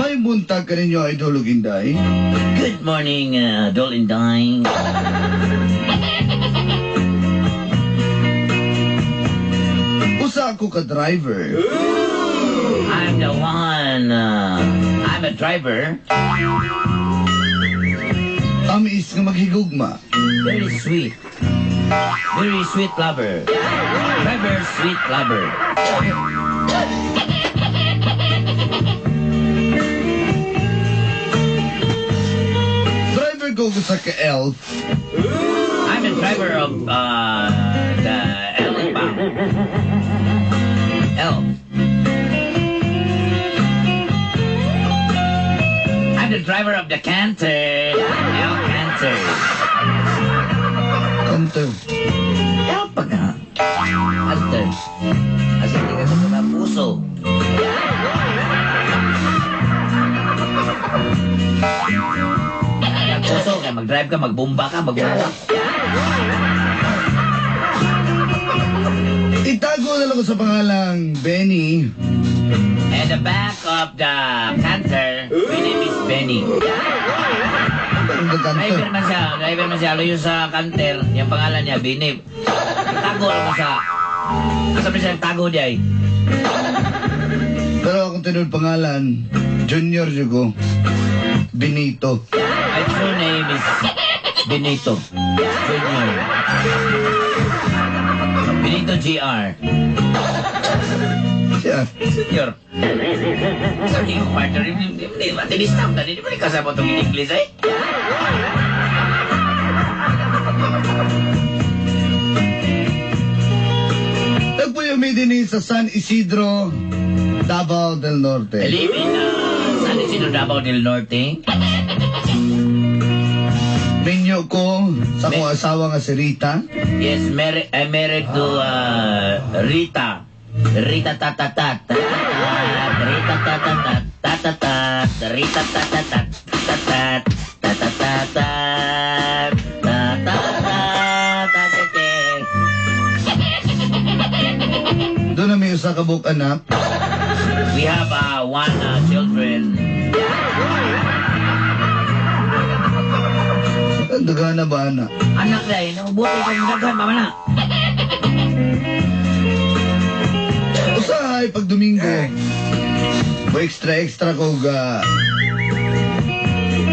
May buntag ka ninyo, Idol ug Inday. Good morning, Dol Inday. Usa ako ka driver. I'm the one. I'm a driver. Tamis nga maghigugma. Very sweet. Very sweet lover. Driver, sweet lover. Driver ko sa ka elf. I'm the driver of the elf ba? Elf. I'm the driver of the canter. El canter. Canter. Elf pa ka. Canter. Kasi hindi ka sa puso. Puso, kaya mag-drive ka, magbomba ka, magbomba. Itago na lang ko sa pangalang Benny. And the back of the canter, my name is Benny. Ang canter. Driver man siya, luyo sa canter, yung pangalan niya, Benny. Tago lang ko sa, asa man siya tago diay? Pero akong tinuod pangalan, Junior Jugo. Benito. My true name is Benito Junior. Benito Jr. Siya. Junior. Sabi ko, partner, hindi matilis na. Hindi mo rin kasama itong in-English eh. Nagpuyo mi din sa San Isidro, Davao del Norte. I live in San Isidro, Davao del Norte. Minyo ko sa akong asawa nga si Rita. Yes, I'm married to Rita. Rita ta ta ta ta ta Rita ta ta ta ta ta ta Rita ta ta ta ta ta ta ta ta ta ta ta ta ta ta ta. Doon na may usa ka buok anak. We have one children. Daghan na ba anak? Anak dahil, nabuti kong daghan, mama na. Usahay pag Domingo, mo extra extra ko ga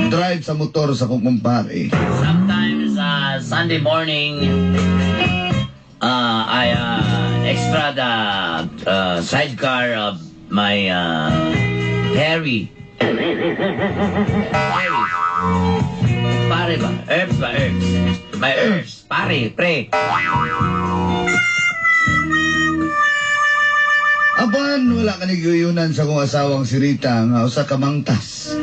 drive sa motor sa kong kumpare. Sometimes Sunday morning, I extra the sidecar of my Harry. Harry. Pare ba? Herbs ba? Herbs. My herbs. Pare, pre. Apan, wala ka niguyunan sa kong asawang si Rita nga usa ka mangtas.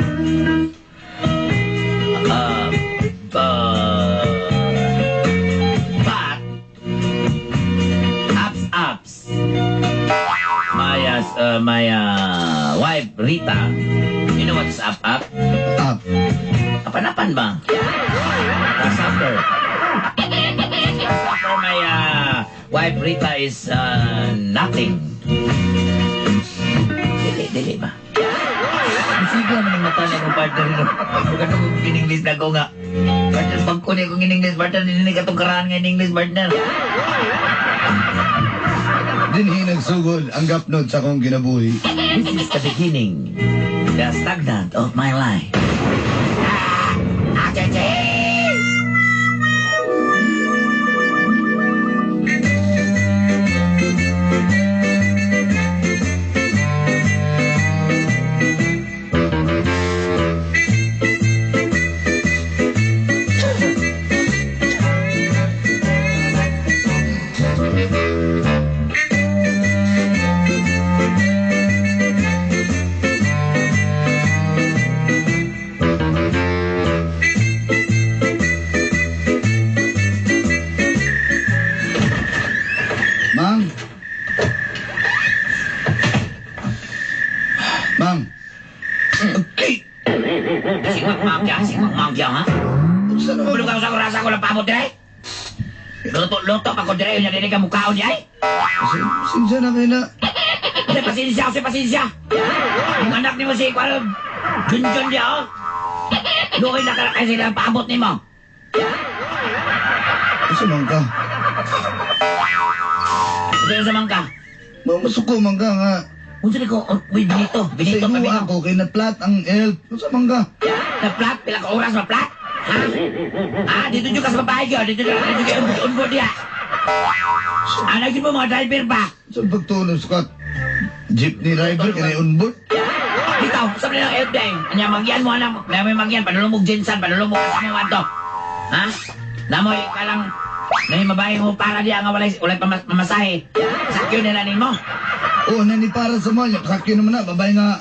But, ups, ups. My wife, Rita, you know what's up, up? Up. Apan-apan ba? Grasshopper. Grasshopper, my wife, Rita, is nothing. Dili, dili ba? Sige naman ang mata niya kong partner. No? Kung ano kong in-English na ko nga. Partner, bangko niya kong in-English, partner. Hindi katong karaan nga in-English, partner. Dinhi nagsugod ang gapnod sa akong kinabuhi. This is the beginning, the stagnant of my life. Ah, ah, Okay. Sigmagmagya, sigmagmagya, ha? Unsa naman? Kabalo ka sa kurasa ko lang paabot dire. Luto-luto pa ko dire, yun dili ka mukhaon niya, eh. Pasensya na kayo na. Kasi pasensya, kasi pasensya. Yung anak ni mo si Kuan, Junjun niya, oh. Lukoy na ka kayo sila paabot ni mo. Unsa man ka? Ito yung sa mangka. Masuko man ka nga. Unsa ni ko, oh, uy, Benito, Sa Benito, imo Benito. ako kay na-plat ang elf. Unsa man ka? Na flat, pila ka oras ma flat? Ha? Ah, dito dyan ka sa babae ko. Dito dyan, dito dyan, unbo diya. Ano yun mo mga driver ba? Unsa pagtulong Scott? Jeepney driver kay unbot. Dito, sa ng elf day. Anya, magyan mo, anak. Namoy magyan, panulumog Jensen, panulumog sa mga wanto. Ha? Namoy ka lang, namoy mabahe mo para diya nga walay, walay pamasahe. Sakyo nila nimo. Oo, nani para sa mall. Sakyo naman na. Babae nga.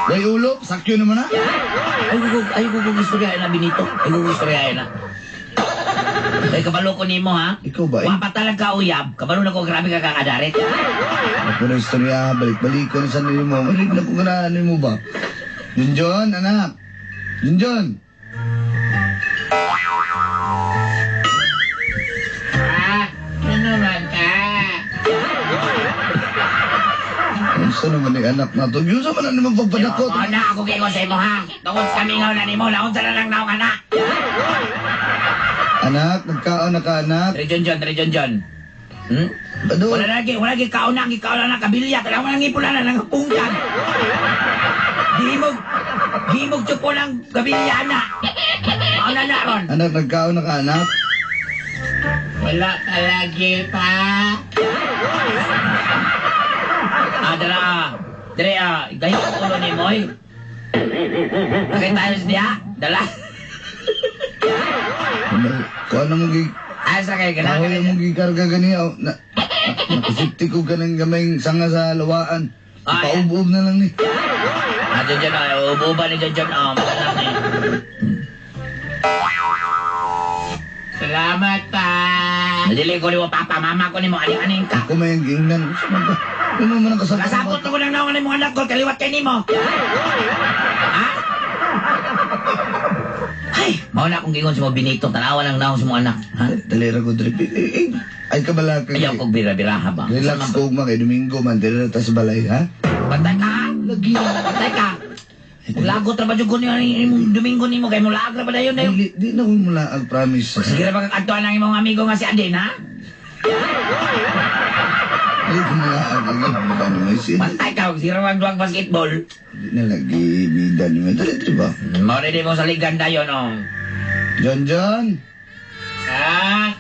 Way ulo, sakyo naman na. Ay, gugug, ay, gugug, istorya na, Benito. Ay, gugug, istorya na. Ay, kabalo ko nimo, ha? Ikaw ba, eh? Wa pa talaga ka uyab. Kabalo na ko, grabe ka kakadarit. Ako na istorya, balik-balik ko na sa nilo mo. Marig na kung ganahan mo ba? Junjun, anak. Junjun. Ah, ano man ka? Unsa naman ni anak na to? Yun sa man naman pagpadakot. Mo na ako kay sa imo, ha? Tungod sa mingaw na nimo, naon sa na lang naong anak. Anak, nagkaon na ka, anak. Dre John John, Dre John John. Hmm? Ano? Wala lagi, wala lagi kaon na, gikaon na kabilya, kailangan walang ipon na nang pungkan. Gimog, gimog tsupo ng kabilya na. Mauna na ron. Anak, nagkaon na ka, anak. Wala pa lagi pa. Ah, dara, dre, ah, gayo ang ulo ni Moy. Okay tayo niya, dala. Kung ano mong Asa kay gana. Kahoy mong gikarga gani, oh, na, nakasipti ko ganang gamay sanga sa lawaan. Ah, Paubob na lang ni. Ah, dyan dyan, ah, ubo ni dyan dyan, ah, maganda ni. Salamat pa. Nadili ko ni mo papa, mama ko ni mo, aning-aning ka. Ako may ang gingnan. Unsa man ka? Ano man ang kasabot? Kasabot na ko ng naong mo anak ko, kaliwat kay nimo. Ha? Ay, mao na akong gingon sa mo Benito, tanawa ng naong sa mo anak. Ha? Dali ra ko drip. Eh, eh, ay kabala ka. Ayaw kog bira-biraha ba? Relax ko man kay Domingo man dili ra ta sa balay, ha? Patay ka, ha? Lagi. Patay ka. Lagot ra ba jud ko niyo imong Domingo nimo kay mulaag ra ba dayon dayon. Dili di na ko mula ang promise. Sige ra ba kag-adtuan ang imong amigo nga si Adin, ha? Dili ko mula ang lagi ba ni may sin. Patay ka, sige ra magduwag basketball. Di na lagi bida ni may dali di ba? Mao di mo saligan dayon oh. John John, Ah,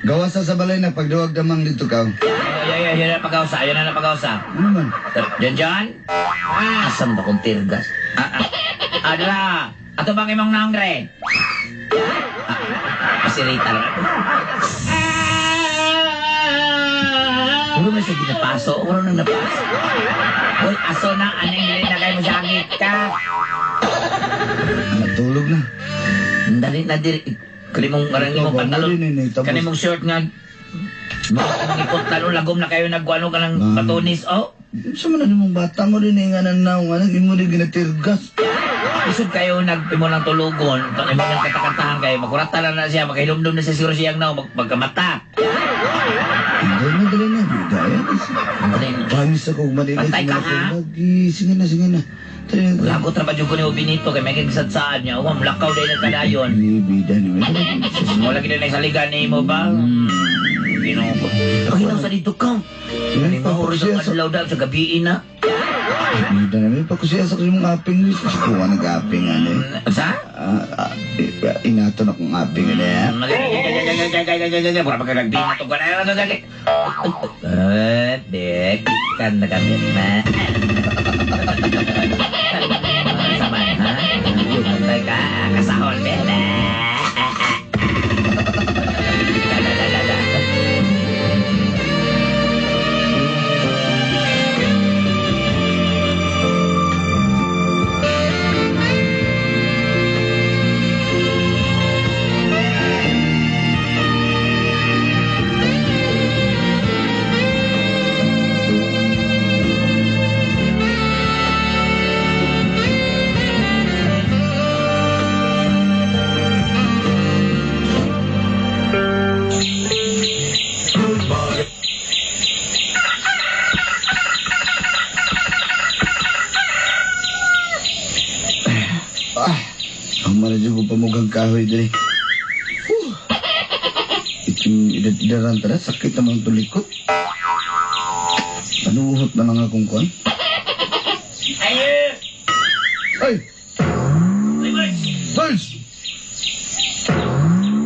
gawa sa balay na pagduwag damang dito ka. Ay, ay, ay, yun na pag-ausa, yun na pag-ausa. Ano man? John John? ah, Asam ba kong tirgas? Ah, ah. Ah, dala. Ato bang imong naong dre? Ah, si Rita lang. Puro man siya ginapaso. Puro nang napaso. Uy, aso na. Anong dili na kayo masakit ka? Natulog na. Dali na diri. Kani mong karang imong pantalon. Kani mong shirt nga. Mga ipot talon lagom na kayo nagkuano ka ng patunis oh. Sa man mong bata mo rin nga nang naong anak imo rin ginatirgas. Isod kayo nagpimo ng tulugon, pag imo ng katakantahan kayo, makurata na na siya, makahilumdum na siya siguro siyang naong, magkamata. Hindi na dali na bida yan. Dali na. Promise ako malilay. Patay ka, ha? Lagi. Sige na, sige na. Dali na. Lagot ra ba jud ko ni Benito kay may kigsadsaan niya. Uwa, mulakaw dahil nagkadayon. Hindi bida ni may. Mo lagi na saligan ni mo ba? Ginoo ko. Paginaw sa dito ka. Ano mo oras ang adlaw daw sa gabi na. Bida na may pagkusiya sa mong aping. Kuha nag-aping ano eh. Sa? Ah, ah, inato na kong aping ano eh. Mura pagkakagbina to Eh, dek, kan na kami na. Sama ha? Antay ka, kasahol bela. Ah, ang maradyo ko pamugang kahoy diri. Whew. Iting idad-idaran tara, sakit naman tulikot. Panuhot na lang akong kuan. Ayo! Ay! Ay, Birds! Birds!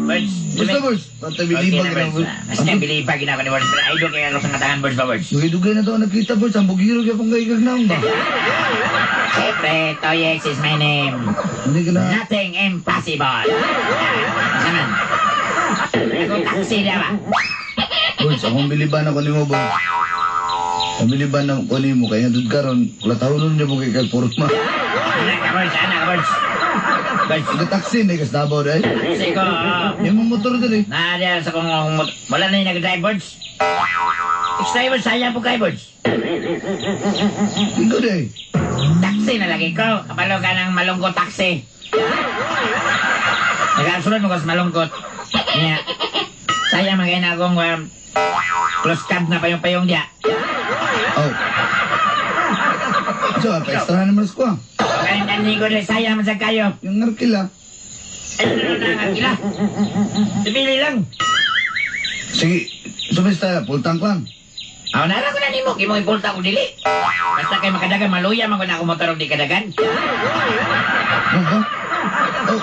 Birds! Basta, Birds! Basta bilibag Okay na, na, Birds. Basta bilibag na ako ni Birds. Pero idol kaya ako sa ngatangan, Birds ba, Birds? Dugay-dugay na to ang nakita, Birds. Ang bugiro kaya pong kaigag na ba? Siyempre, Toyex is my name. Hindi ka na. Nothing impossible. Naman. Ako taxi na ba? Birds, akong biliban ako nimo, Birds. Ang biliban ako nimo, kaya doon karon, kulatawon niyo mo kay kag porma. Anak ka, Birds. Anak ka, Birds. Birds. Nagtaxi na kas Davao dai. Taxi ko. Oh. Yung mga motor dali. Naadiyan sa kong wala na yung nag-drive, Birds. Ex-driver, sayang po kayo, Birds. Ikaw dai. Taxi na lagi ko. Kapalo ka ng malungkot taxi. Nag-asunod mo ko sa malungkot. Niya. Sayang mga ina akong close cab na payong-payong diya. Oh. So, pa-extra naman sa kuha. Kanin kanin ko rin, sayang man sa kayo. Yung ngarkila. Ay, ano na ang kila? Pili lang. Sige, sumista, full tank lang. Aw, nara ko na nimo, kimo ipulta ko dili. Basta kay makadagan, maluya man ko na ako motor og di kadagan. Ano ba? Oh,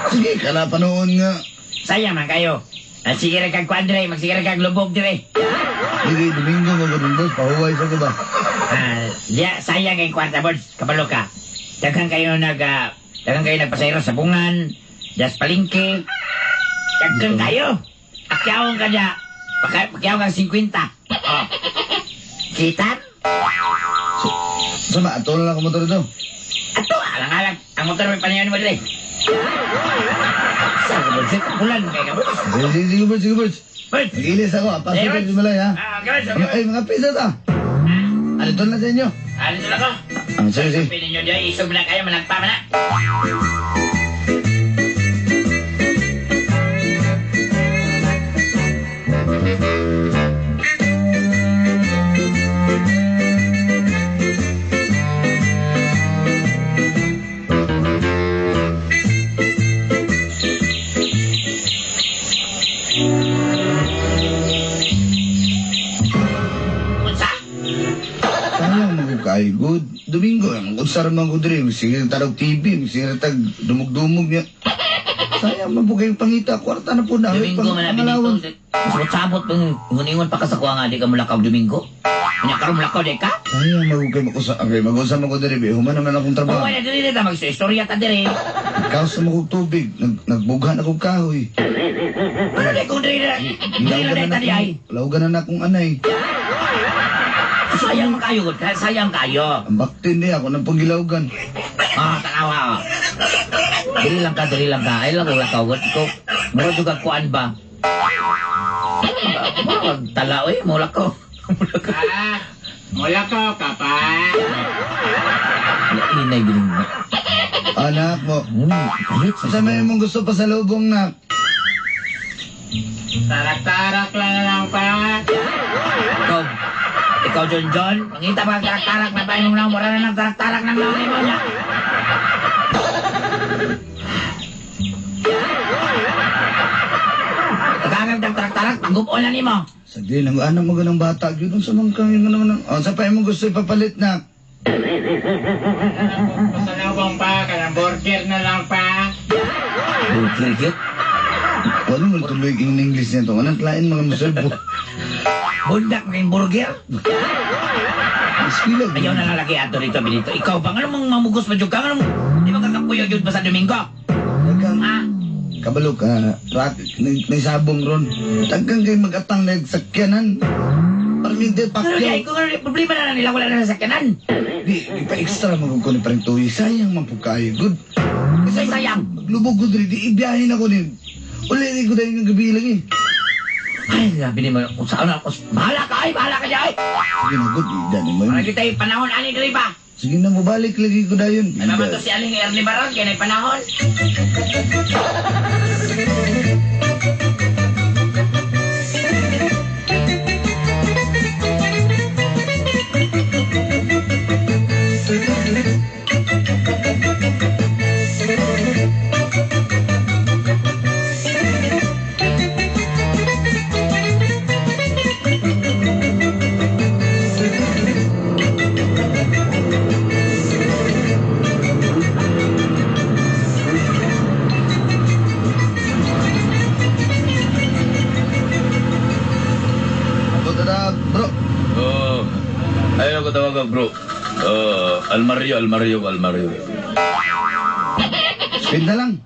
sige, kala pa noon nga. Sayang man kayo. Ah, sige ra kag kuan dire, magsige ra kag lubog dire. Sige, Domingo, magandang boss, pahuway sa ko ba? Ah, diya sayang kay kwarta boards, kabalo ka. Daghan kayo nagpasayro sa bungan, das palengke. Daghan kayo. Akyawon ka diya. Pakyaw kang 50. Oh. Kitan? Sama, ato na lang ako motor ito. Ato, alang-alang. Ang motor may panayon mo dire. Sa ka boards, bulan kay ka boards. Sige, sige, sige, boss, sige, boss. Boards. Nag-ilis ako, ah. Pasok kayo malay, ha? Ah, okay, boards, okay. Ay, mga pisa ta. Ano to na sa inyo? Ano sila ko? Ah, sige, sige. Pinin nyo diya, isog na kayo, malagpa man na. Unsa? Sayang mo kay good. Domingo, ang usar man ko diri, sige tarog TV, sige tag dumog-dumog niya. Sayang man po kayong pangita, kwarta na po na. Domingo man na Pangalawan. binito. Sabot-sabot pang nguningon pa ka sa kuha nga di ka mulakaw Domingo. Unya karon mulakaw di ka? Sayang man ko kayo mag-usa, okay, mag-usa man ko diri, be. Human naman akong trabaho. Oo, wala diri ta mag-istorya ta diri. Ikaw sa mga tubig, nagbughan akong kahoy. Ano di kung diri na diri na ta di ay. Laugan na akong anay. Sayang kayo gud, sayang kayo. Ang baktin di ako ng pangilawgan. Ah, tanawa. Diri lang ka, diri lang ka. Ay lang ko gud ko. Mura jud ka kuan ba? Mura tala oy, mula ko. Ah, mula ko ka pa. Inay biling. Anak mo. Sa may mong gusto pa sa lubong nak. Tarak-tarak lang lang pa. Ikaw, John John, mangita pa ang tarak-tarak na ba imong naong, mura na ng tarak-tarak ng naong nimo niya. Pagkagag ng tarak-tarak, panggupo na nimo. Sige lang, anak mo ganang bata. Yun sa mga kami mo naman. Oh, sa pa imong gusto ipapalit nak. Pasalubong pa, kanang burger na lang pa. Burger yun? Wala mo tuloy in English niya to. Anong lain mga muserbo? Bundak ng burger? Eskwila. Ayaw na lang lagi ato rito, Benito. Ikaw ba? Ano mong mamugos pa dyan ka? Ano mong di ba kakapuyo yun pa sa Domingo? Dagang, Ha? kabalo ka. Rak, may sabong ron. Dagang kay mag-atang nagsakyanan. Parang hindi Ano pakyaw. kung ano, problema na nila, wala na sasakyanan. Di pa extra magkukunin pa rin tuwi. Sayang man po kayo. Good. Kasi sayang. Maglubog ko diri, di ibiyahin ako ni. Uli, ko dahil ng gabi lang eh. Ay, sabi ni mo, kung saan ako, bahala ka, ay, bahala ka dyan, ay. Sige na, good. Dani mo Para yun. kita yung panahon, ani diri ba? Sige na, mubalik lagi ko dayon. Ay, mamato si Aling Ernie Baron, kaya na'y panahon. bro. Almario. Spenda lang.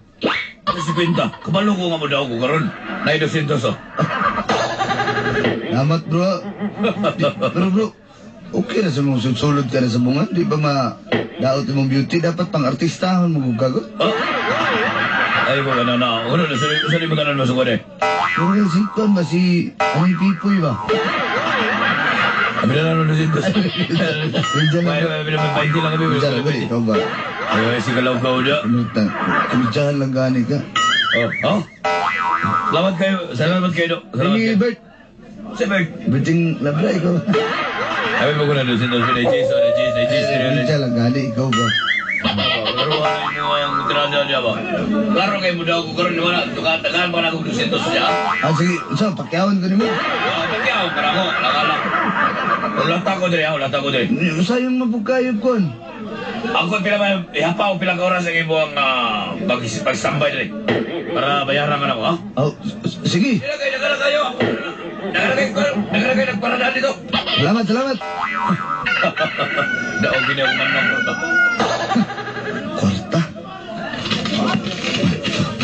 50. Kabalo ko nga mo daw ko karon. Nay 200 oh. Salamat bro. Pero bro, okay na sa mong sulod ka na sa bunga. Di ba ma daot imong beauty? Dapat pang artistahon mo kagot. Oh. Ay ko na na. Ano na sa mo tanan masukod eh. Pero kay si Kwan ba si Anay Pipoy ba? Abi na na 200. Medyo lang. Ay, abi na 20 lang kami. Medyo lang, ikaw ba? Ay, si Kalaw ka uda. Kumidyahan lang gani ka. Oh. Salamat kayo. Salamat kayo. Salamat Ini kayo. Bert. Si Bert. Berting labra ikaw. Abi mo ko na 200 na Jason, na Jason, na Jason. Medyo lang gani ikaw ba? Laro ang tirada niya ba? Klaro kayo mo daw ko karon wala tukahan pa na akong 200 siya. Ah, sige, so, pakyawan ko nimo. Pagyaw para ko, alak-alak. Ulata ko diri, ulata ko diri. Sayang mapugkayop kon. Ako pila ba ihapa ko pila ka oras ang imong pag-standby diri. Para bayaran man ako, ha? Oh, sige. Pila kayo nagala kayo. Nagala kayo nagparadaan dito. Salamat, salamat. Daog gini ako manok ba. Kwarta.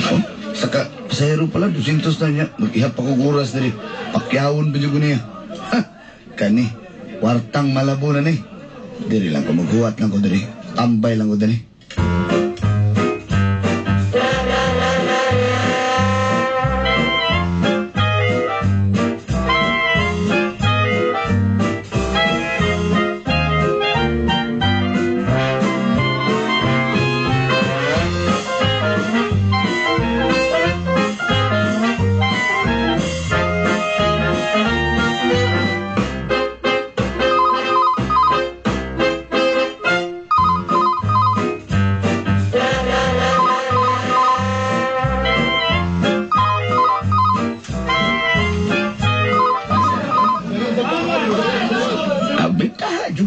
Oh, saka, pasahero pala, 200 na niya. Mag-ihap ako oras diri. Pakyawon pa ko niya. Ha, kani, kwartang malabo na ni. Diri lang ko, maghuwat lang ko diri. Tambay lang ko diri.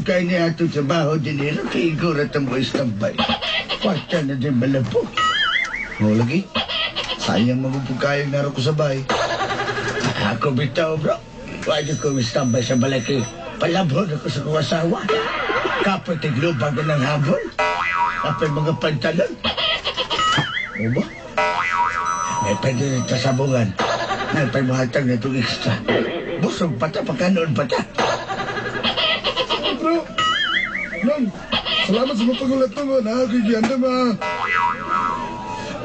Kaya niya itong trabaho din nila, kay Igor at ang boys tambay. Kwarta na din malabo. O lagi, sayang magupugkayong naro ko sa bahay. Ako bitaw bro, wala ko istambay sa balay kay palabon ako sa kong asawa. Kapoy tiglubag na ng habol. Kapoy mga pantalon. O ba? May pwede rin sabungan. May pwede na itong extra. Busog pa ta, pagkanoon pa ta. Bro, Nong, salamat sa mga pagulat mo. Nakakigyan na mga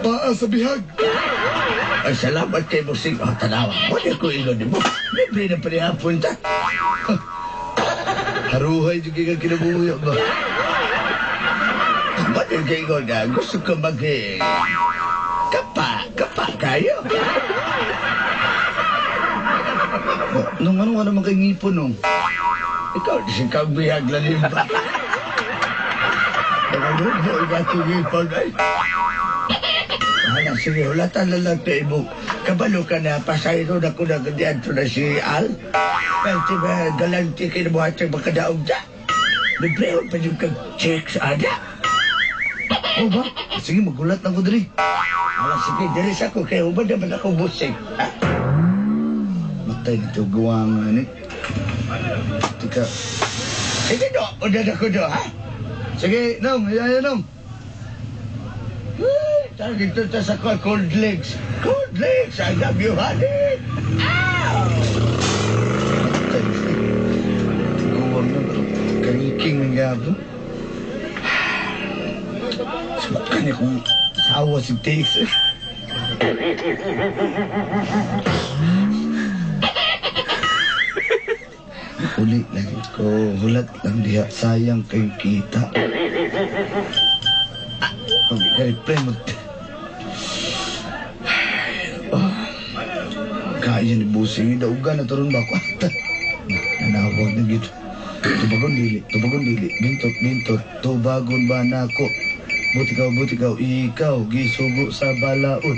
paa sa bihag. Ay, salamat kay Busing. Oh, tanawa. Wala ko ingon ni mo. Libre na panihapon ta. Haruhay yung kaya kinabuhi ba? Wala ko ingon na. Gusto ko mag... Kapa kayo. Nung ano ka naman kay ngipon nung? Ikaw, si kang bihag lalim ba? Nakalubo, ikaw ngipon ay. Hala, sige, hulatan na lang tayo mo. Kabalo ka na, pasayro na ko na ganyan na si Al. Pwede ba, galante kinabuhat sa makadaog da? Libre pa yung kag-check sa ada. O ba? Sige, magulat na ko diri. Hala, sige, diri sa ko, kaya ubad naman ako busing. Ha? Matay nito, gawa nga ni. Tika. Sige, do, una na ko do, ha? Sige, Nong, ayan, Nong. Ay, dito ta sa cold legs. Cold legs, I love you, honey. Ow! Matay. Tiguang na, pero kaniking ng gabo. Subukan niya kung sawa si Tix. Uli lagi ko, hulat lang diha, sayang kay kita. Pag-reply mo. Oh, kaya ni Busing, daugan na taron ba ako? Nanawag na gito. Tubagon dili, tubagon dili, bintot, bintot, tubagon ba na ako? Buti ka, buti ka, ikaw, gisugo sa balaod.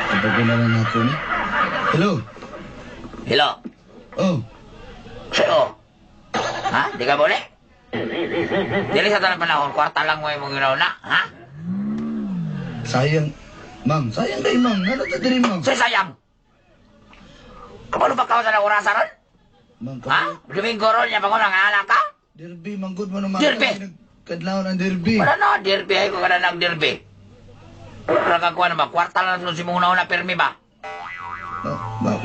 Tubagon na lang ako ni. Hello? Hello. Oh, Sa'yo. Ha? Di ka boleh? Dili sa talang panahon, kwarta lang mo imong ginawa na, ha? Sayang, ma'am, sayang kay ma'am. Ano ta diri, ma'am? Say sayang. Kabalo pa ka sa orasan ron? Ma'am, Ha? Domingo ron, niya bangon ang anak ka? Derby, manggod mo naman. Derby! Kadlawon ang derby. Wala na, derby. Ay ko ka na ng derby. Wala ka kuha naman. Kwarta lang si mong una-una pirmi ba? Ma.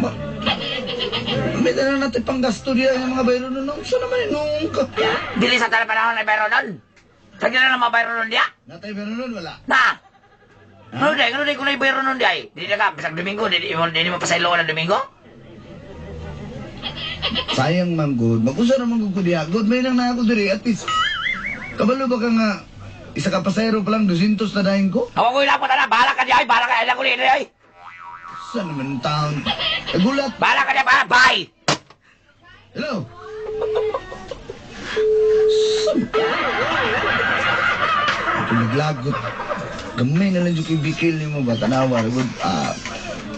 May dala natin pang gasto diya yung mga bayro nun. Saan naman yun? Nung ka. Dili sa tala panahon ay bayro nun. Sa gila na mga bayro nun diya. Natay bayro nun, wala. Na! Ano day? Ano day kung na bayro nun diya? Dili na ka, bisag Domingo. Dili mo pasayloan ng Domingo? Sayang man good. Mag-usa naman good ko diya. Good, may nang na ako diri. At least, kabalo ba ka nga, isa ka pasayro pa lang, 200 na dahin ko? Hawa ko ilapot na. Bahala ka diya. Bahala ka. Ilang ulit diya. Saan naman taon? Nagulat. Bahala ka diya. Bahala. Bye! Hello? Saan? Ito naglagot. Gamay na lang yung kibikil ni mo ba? Tanawa, ragod.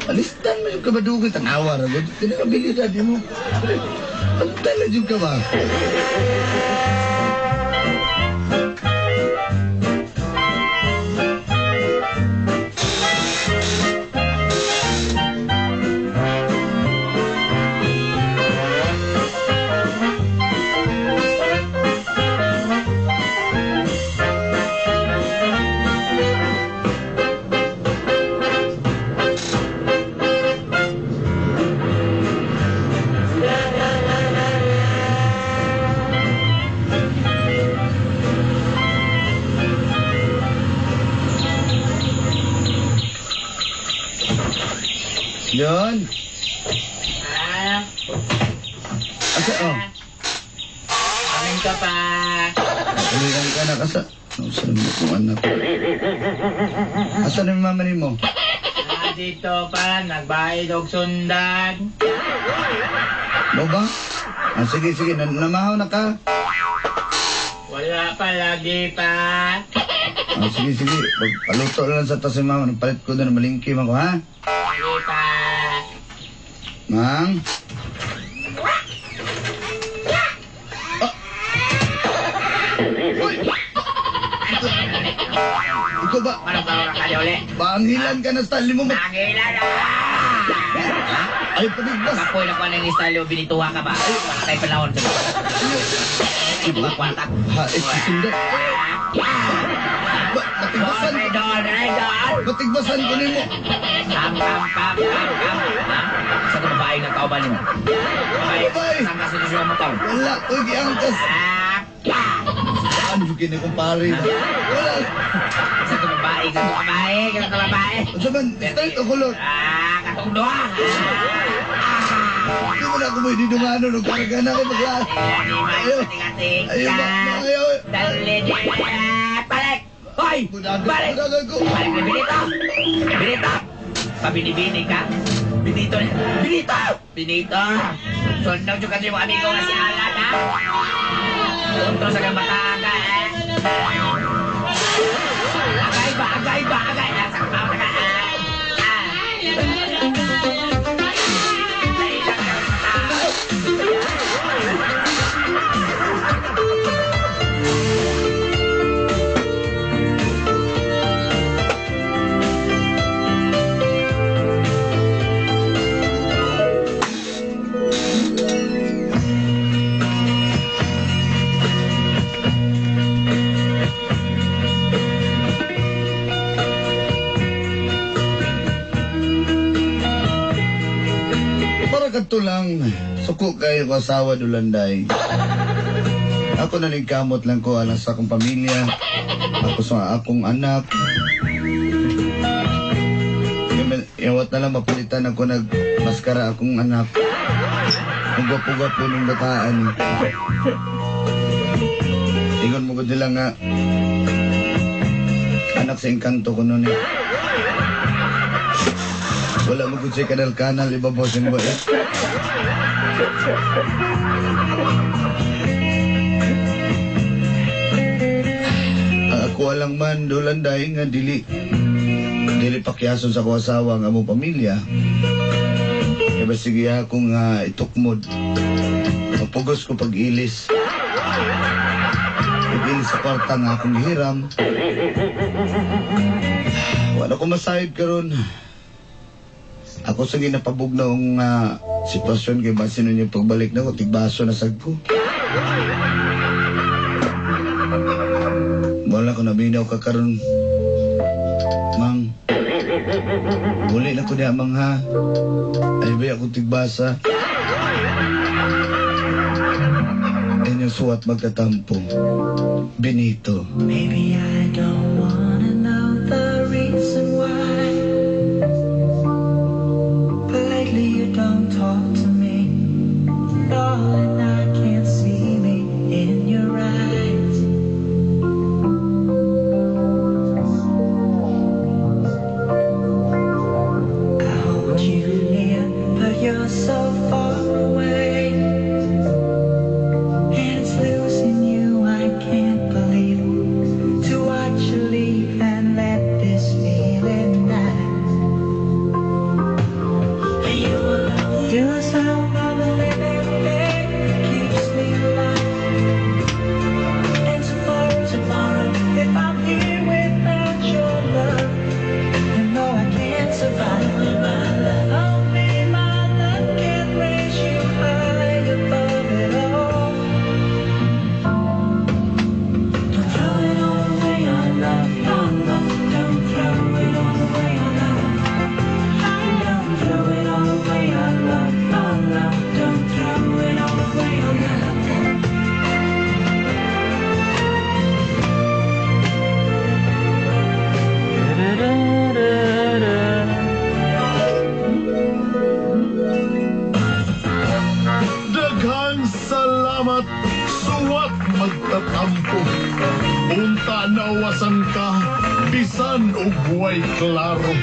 Alistan mo yung kabadugay. Tanawa, ragod. Tinakabilidad mo. Antay lang yung ka ba? Yun. Ah, Asa, oh. amin ka pa. Ulikan ka na kasa. Oh, saan mo kung anak? Asa na yung mama ni mo? Ah, dito pa, nagbayad og sundan. Mo ba? Ah, sige, sige. Namahaw na ka. Wala pa lagi pa. Ah, sige, sige. Paluto na lang sa tas si mama. Nagpalit ko doon. Malingki man ko, ha? Lagi pa. Mang? Ah! Uy! Ikaw ba? Anong karoon ka diya uli? Panghilan ka na sa mo. Mangila na! Ay, panigbas. Kapoy na kuha ng istalyo, binituha ka ba? Wala tayo panahon. Iba kwarta. Ha, eh, susundan. Ba, matigbasan. Don, don, Matigbasan ko nimo. Pam, pam, pam, pam, pam. Sa babae ng kauban nimo. Babae. Babae. Saan ka sinusuwa mo taon? Wala, uy, giangkas. Saan yung kinikumpare? Wala. Sa babae, sa babae, sa babae. Unsa man, straight o kulot? Ah, katong doha. Hindi mo na ako may didungano nung karga na ako maglaan. Ayaw. Ayaw ba? Ayaw. Dali, balik. Hoy, balik. Budagan ko. Balik na Benito! Benito! Pabinibini ka? Benito! Benito! Benito! Sunod yung kasi yung amigo nga si Alan, ha? Kontrol sa kabataan ka, eh? Agay ba? Agay ba? Agay! Ah, sa kabaw na ka, ah! Ah! Nailang ka sa tao. Para kadto lang, suko kayo ko asawa dulanday. Ako naligkamot lang ko alang sa akong pamilya, ako sa akong anak. Iwat na lang mapalitan ako nagmaskara akong anak. Ang gwapo-gwapo ng bataan. Ingon mo ko nila nga, anak sa engkanto ko noon eh. Wala mo kung siya kanal-kanal, iba bossing ba eh. Ang ako alang man, dulan dahil nga dili. Dili pakyason sa ko asawa nga among pamilya. Kaya ba sige ako nga itukmod. Mapugos ko pag-ilis. Pag-ilis sa kwarta nga akong hiram. Wala ko masayod karon. Ako sa ginapabugnaw nga sitwasyon kay basin niya pagbalik na ko, tigbaso na sad ko. Wala ko naminaw ka karon. Mang. Uli na ko niya, mang ha. Ay ba ako tigbasa. Inyong suwat magtatampo. Benito. Maybe I don't wanna know the reason why. But lately you don't talk to me. Darling, I can't see me in your eyes. I hold you near, but you're so far away. And it's losing you, I can't believe. To watch you leave and let this feeling die. You alone feel the sound of the living thing that keeps me alive. And tomorrow, tomorrow, if I'm here without your love, you know I can't survive. My love, only my love can raise you high above it all. Don't throw it all away on love, on love. Don't throw it all away on love. Don't throw it all away on love, on love. Don't throw it all away on love. Daghang salamat, suwat magtatampo. Unta nawasan ka, bisan og way klaro.